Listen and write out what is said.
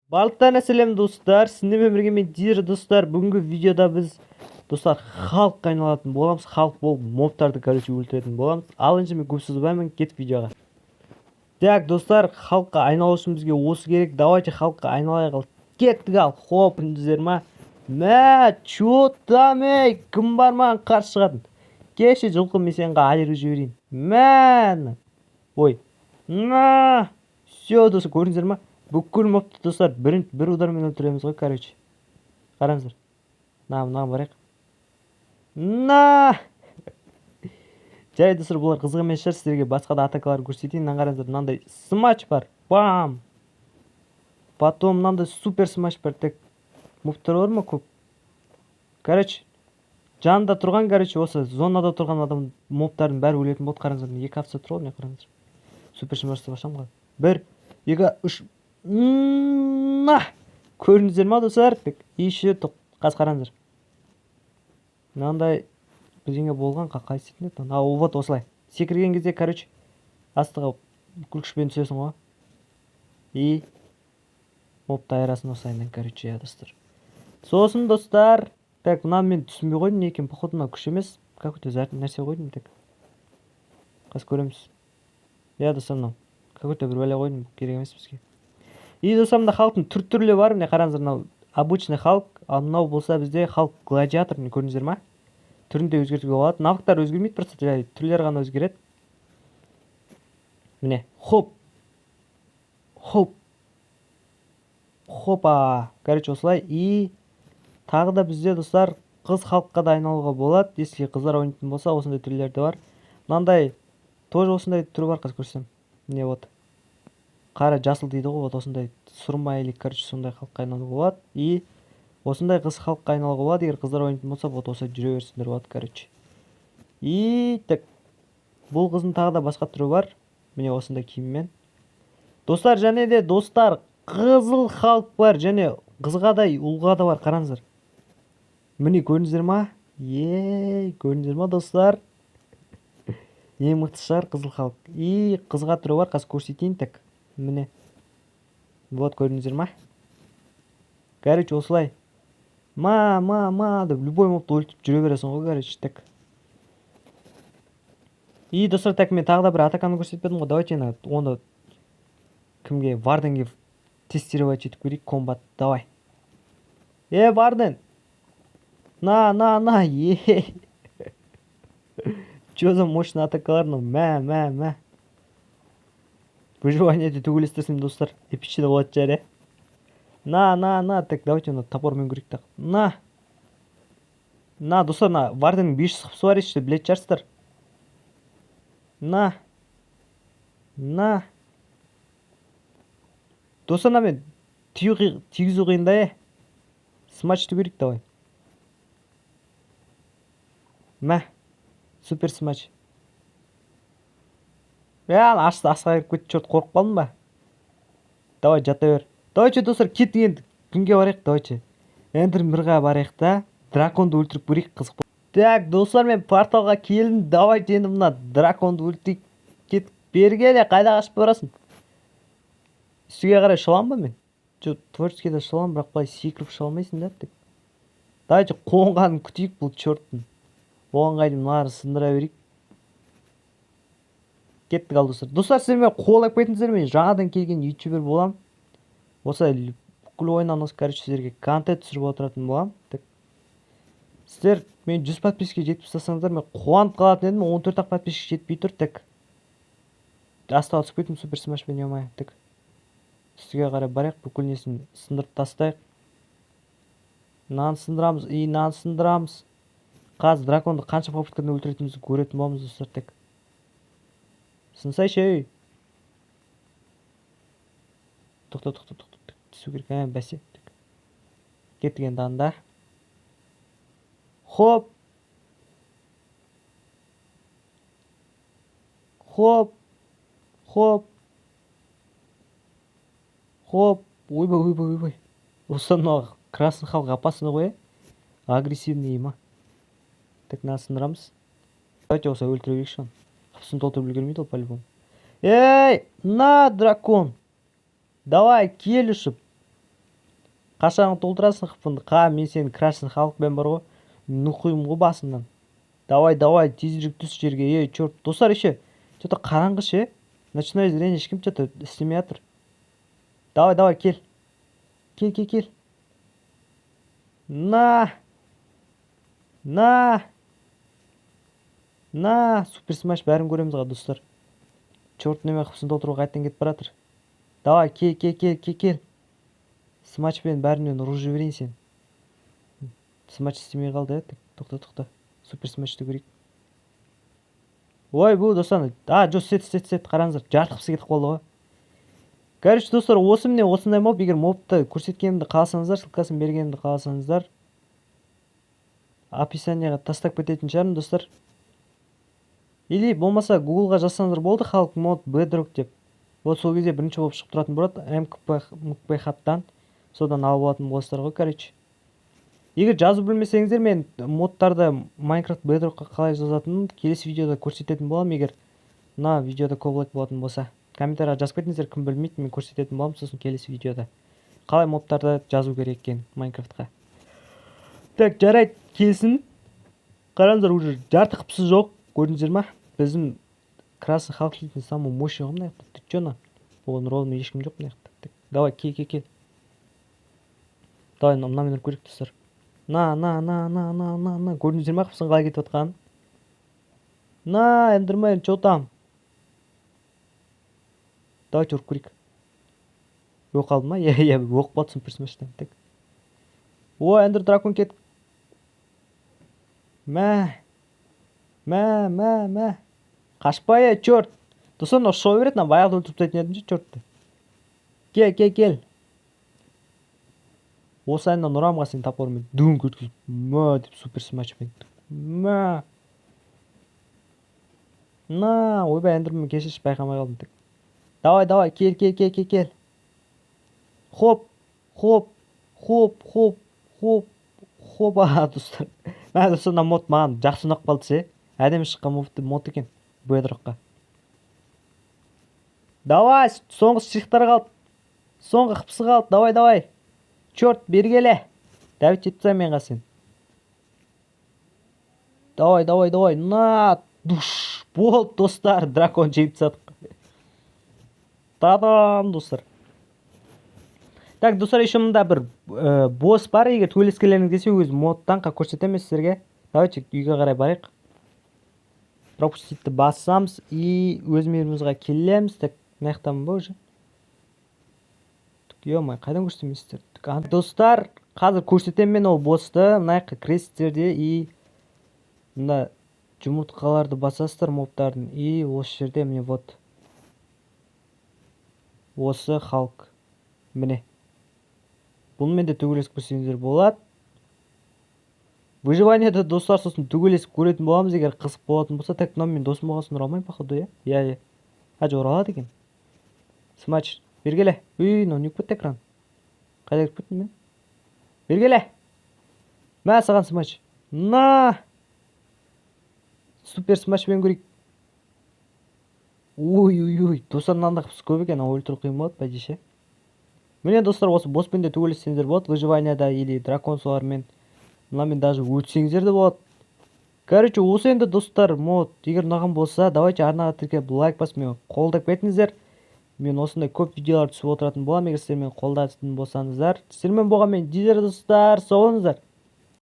Барлықтарына сәлем, достар! Сіздермен бірге мен, Дир. Достар, бүгінгі видеода біз, достар, Халкқа айналатын боламыз. Халк болып мобтарды, короче, өлтіретін боламыз. Ал енді мен көп созбаймын, кеттік видеоға. Так, достар, Халкқа айналу үшін бізге осы керек. Давайте Халкқа айналайық. Ал кеттік. Ал хоп, көрдіңіздер ма? Мә, чё там, ей, кім бар маған қарсы шығатын? Кеше, жылқы, мен сені айырып жіберейін. Мә, ой, на! Все, достар, көрдіңіздер ма? Бүкіл мобты, достар, бір удармен өлтіреміз ғой, короче. Қараңыздар, мына, мынаған барайық. На! Жарайды, достар, бұлар қызық емес шығар, сіздерге басқа да атакалар көрсетейін. Мына қараңыздар, мынандай смач бар, бам! Потом мынандай супер смач бар. Так, мобтар бар ма көп? Короче, жанында тұрған, короче, осы зонада тұрған адам, мобтардың бәрі өлетін болды. Қараңыздар, екі овца тұр ғой, міне, қараңыздар. Супер смашты басамын ғой. Бір, екі, үш, на! Көрдіңіздер ма, достар? Так, еще қазір, қараңыздар, мынандай бірдеңе болған. Қалай істейтін еді? А, вот осылай секірген кезде, короче, астыға бүкіл күшпен түсесің ғой и мобты айырасың осылайынан, короче. Иә, достар. Сосын, достар, так, мынаны мен түсінбей қойдым, не екенін. Походу, мынау күш емес, какой-то нәрсе қойдым. Так, қазір көреміз. Иә, достар, мынау какой-то бір бәле қойдым, керек емес бізге. И, достар, мына Халктың түр түрлері бар. Міне, қараңыздар, мынау обычный Халк, ал мынау болса бізде Халк гладиатор. Міне, көрдіңіздер ма? Түрін де өзгертуге болады. Навыктар өзгермейді, просто жай түрлері ғана өзгереді. Міне, хоп, хоп, хопа, короче, осылай. И тағы да бізде, достар, қыз Халкқа да айналуға болады. Если қыздар ойнайтын болса, осындай түрлері де бар. Мынандай тоже осындай түрі бар, қазір көрсетемін. Міне, вот, қара жасыл дейді ғой, вот осындай сұрма или, короче, сондай Халкқа айналуға болады. И осындай қыз Халкқа айналуға болады. Егер қыздар ойнайтын болса, вот осылай жүре берсеңдер болады, короче. И так, бұл қыздың тағы да басқа түрі бар, міне, осындай киіммен, достар. Және де, достар, қызыл Халк бар және қызға да, ұлға да бар. Қараңыздар, міне, көрдіңіздер ма? Ей, көрдіңіздер ма, достар? Ең мықты шығар қызыл Халк. И қызға түрі бар, қазір көрсетейін. Так, міне, вот, көрдіңіздер ма? Короче, осылай ма, ма, ма деп любой мобты өлтіріп жүре бересің ғой, короче. Так, и, достар, так, мен тағы да бір атаканы көрсетпедім ғой. Давайте оны кімге, Варденге тестировать етіп көрейік. Комбат, давай, е, Варден, на, на, на! Е, че за мощный атакалар мынау? Мә, мә, мә! Выживаниеде төбелестірсем, достар, эпичный болатын шығар, иә. На, на, на! Так, давайте оны топормен көрейік. Так, на, на! Достар, мына Варденнің 500 хпсы бар, еще білетін шығарсыздар. На, на! Достар, мына мен тигізу қиын да. Е, смачты көрейік, давай. Мә, супер смач! Е, асқа кіріп кетті, черт, қорқып қалдым ба? Давай, жата бер. Давайте, достар, кеттік енді. Кімге барайық? Давайте Эндер мирға барайық та, драконды өлтіріп көрейік, қызық. Так, достар, мен порталға келдім. Давайте енді мына драконды өлтірейік. Кеттік, бері кел, қайда қашып барасың? Үстіге қарай ұша аламын ба мен? Жоқ, творческийде ұша аламын, бірақ былай секіріп ұша алмайсың да. Так, давайте қонғанын күтейік бұл черттың. Оған дейін мыналарды сындыра берейік. Кеттік. Ал, достар, достар, сіздер мені қолдап кетіңіздер. Мен жаңадан келген ютубер боламын. Осылай бүкіл ойыннан осы, короче, сіздерге контент түсіріп отыратын боламын. Так, сіздер мен 100 подписчикке жеткізіп тастасаңыздар, мен қуанып қалатын едім. 14 ақ подписчик жетпей тұр. Так, астыға түсіп кеттім супер смашпен, ё. Так, үстіге қарай барайық, бүкіл несін сындырып тастайық. Мынаны сындырамыз и мынаны сындырамыз. Қазір драконды қанша попыткадан өлтіретінімізді көретін боламыз, достар. Так, сынсайшы, ей! Тоқта, тоқта, тоқта, түсу керек. Ә, бәсе. Кеттік енді анда. Хоп, хоп, хоп, хоп! Ойбай, ойбай, ойбай! Осы мынау красный Халк опасный ғой, иә, агрессивный ма? Так, мынаны сындырамыз. Давайте осылай өлтіре берейікші оны. Хпсын толтырып үлгермейді ол по любому. Ей, на, дракон, давай, кел ұшып. Қашан толтырасың хпыңды? Қа, мен сені Красный Халкпен бар ғой, нұқимын ғой басыңнан. Давай, давай, тезірек түс жерге, ей, черт. Достар, еще че то қараңғы ше, ночное зрение ешкім че то істемей жатыр. Давай, давай, кел, кел, кел, кел. На, на, на, супер смаш, бәрін көреміз ғой, достар. Черт, неме, хпсын толтыруға қайтадан кетіп бара жатыр. Давай, кел, кел, кел, кел, кел. Смачпен бәрінен ұрып жіберейін сені. Смач істемей қалды, иә? Тоқта, тоқта, супер смачты көрейік. Ой, бұл, достар, а, жоқ, істеді, істеді, істеді. Қараңыздар, жарты хпсы кетіп қалды ғой. Короче, достар, осы, міне, осындай моб. Егер мобты көрсеткенімді қаласаңыздар, ссылкасын бергенімді қаласаңыздар, описанияға тастап кететін шығармын, достар. Или болмаса Гуглға жазсаңыздар болды, «Халк мод Бедрок» деп. Вот сол кезде бірінші болып шығып тұратын болады мкп мкп хабтан, содан алып алатын боласыздар ғой. Короче, егер жазу білмесеңіздер, мен модтарды Майнкрафт Бедрокқа қалай жазатынын келесі видеода көрсететін боламын. Егер мына видеода көп лайк болатын болса, комментарийға жазып кетіңіздер, кім білмейді, мен көрсететін боламын сосын келесі видеода қалай модтарды жазу керек екенін Майнкрафтқа. Так, жарайды, келсін. Қараңыздар, уже жарты хпсы жоқ, көрдіңіздер ма? Біздің Красный Халк дейтін самый мощный ғой мына жақта. Ты че, на, оған ровно ешкім жоқ мына жақта. Так, давай, кел, кел, кел. Давай, мынамен ұрып көрейік, достар. На, на, на, на, на, на, на. Көрдіңіздер ма хпсының қалай кетіп жатқанын? На, эндермен, че там? Давайте ұрып көрейік. Өліп қалды ма? Иә, өліп қалды супер смаштан. Так, о, эндер дракон кет. Мә, мә, мә, мә, қашпа, е, черт. Достар, мынау ұша береді, мына баяғыда өлтіріп тастайтын едім ше чертті. Кел, кел, кел. Осы айынан ұрамын сені топормен, дүңк өткізіп, мә деп, супер смачпен, мә, на. Ойбай, эндермен, кешірші, байқамай қалдым. Так, давай, давай, кел, кел, кел, кел, кел. Хоп, хоп, хоп, хоп, хоп, хоба. Достар, мә, достар, мына мод маған жақсы ұнап қалды ше, әдемі шыққан мод екен Бедрокқа. Давай, соңғы штрихтар қалды, соңғы хпсы қалды. Давай, давай, черт, бері келе, давить етіп тастаймын мен сені. Давай, давай, давай, на, душ. Болды, достар, дракон жеңіп тастадық. Тадам, достар. Так, достар, еще мында бір босс бар, егер төбелескілеріңіз келсе, өз модтан көрсетемін сіздерге. Давайте үйге қарай барайық. Пропуститті басамыз и өз мирімізға келеміз. Так, мына жақтамын ба уже? Е, қайдан көрсетемін сіздерді? Достар, қазір көрсетемін мен ол боссты. Мына жаққа кіресіздер де и мына жұмыртқаларды басасыздар мобтардың, и осы жерде, міне, вот осы Халк, міне, бұнымен де төбелесіп көрсеңіздер болады выживаниеда, достар. Сосын төбелесіп көретін боламыз, егер қызық болатын болса. Так, мынау менің досым болған соң ұра алмаймын, походу. Иә, а, жоқ, ұра алады екен. Смач, бері келе. Үй, мынау не болып кетті? Экран қайда кіріп кеттім мен? Бері келе, мә саған смач, на, супер смачпен көрейік. Ой, ой, ой, достар, мынандай қыпсы көп екен, өлтіру қиын болады, по идее ше. Міне, достар, осы босспен де төбелессеңіздер болады выживанияда или дракон, солармен, мынамен даже өтсеңіздер де болады. Короче, осы енді, достар, мод егер ұнаған болса, давайте арнаға тіркеліп, лайк басып, мені қолдап кетіңіздер. Мен осындай көп видеолар түсіп отыратын боламын, егер сіздер мені қолдайтын болсаңыздар. Сіздермен болған мен, Дизер, достар. Сау болыңыздар.